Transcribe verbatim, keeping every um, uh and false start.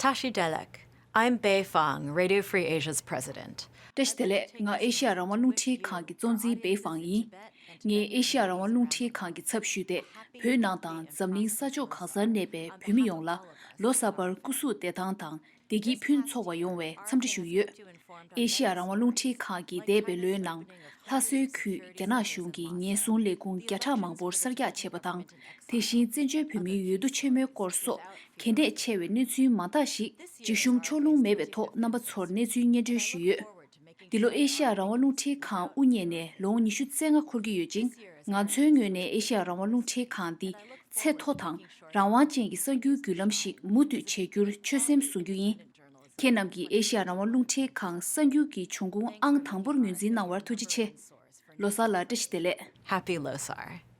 Tashi Delek. I'm Bei Fang, Radio Free Asia's president. བཀྲ་ཤིས་བདེ་ལེགས། ང་ཨེ་ཤི་ཡ་རང་དབང་རླུང་འཕྲིན་ཁང་གི་གཙོ་འཛིན་བེ་ཧྥང་ཡིན། ངས་ཨེ་ཤི་ཡ་རང་དབང་རླུང་འཕྲིན་ཁང་གི་ཚབ་ཞུས་ཏེ། བོད་ནང་དང་འཛམ་གླིང་ས་ཕྱོགས་གང་སར་གནས་པའི་བོད་མི་ཡོངས་ལ་ལོ་གསར་པར་སྐུ་གཟུགས་བདེ་ཐང་དང་བདེ་སྐྱིད་ཕུན་ཚོགས་པ་ཡོང་བའི་འཚམས་འདྲི་ཞུས་ཡོད། ཨེ་ཤི་ཡ་རང་དབང་རླུང་འཕྲིན་ཁང་གིས་འདས་པའི་ལོའི་ནང་ལྷ་སའི་ཁུལ་རྒྱ་ནག་གཞུང་གིས་ཉེན་སྲུང་ལས་ཁུངས་བརྒྱ་ཕྲག་མང་པོར་གསར་རྒྱག་བྱས་པ་དང་། དེ་བཞིན་བཙན་བྱོལ་བོད་མིའི་འོས་བསྡུ་ཆེན་མོའི་སྐོར་སོགས་གལ་གནད་ཆེ་བའི་གནས་ཚུལ་མང་དག་ཞིག་འཇིགས་ཞུམ་ཕྱོགས་ལྷུང་མེད་པའི་ཐོག་རྣམ་པ་ཚོར་གནས་ཚུལ་སྙན་སྒྲོན་ཞུས་ཡོད། འདི་ལོ་ཨེ་ཤི་ཡ་རང་དབང་རླུང་འཕྲིན་ཁང་དབུ་བརྙེས་ནས་ལོ་ངོ་ཉི་ཤུ་རྩ་ལྔ་འཁོར་གྱི་ཡོད་ཅིང་། ང་ཚོའི་ངོས་ནས་ཨེ་ཤི་ཡ་རང་དབང་རླུང་འཕྲིན་ཁང་འདི་ཚད་མཐོ་དང་རང་དབང་ཅན་གྱི་གསར་འགྱུར་བརྒྱུད་ལམ་ཞིག་མུ་མཐུད་བྱེད་རྒྱུར་ཆོད་སེམས་བཟུང་རྒྱུ་ཡིན། ཁྱེད་རྣམས་ཀྱིས་ཨེ་ཤི་ཡ་རང་དབང་རླུང་འཕྲིན་ཁང་གསར་འགྱུར་གྱི་འབྱུང་ཁུངས་ཨང་དང་པོར་ངོས་འཛིན་གནང་བར་ཐུགས་རྗེ་ཆེ། ལོ་གསར་ལ་བཀྲ་ཤིས་བདེ་ལེགས། Happy Losar.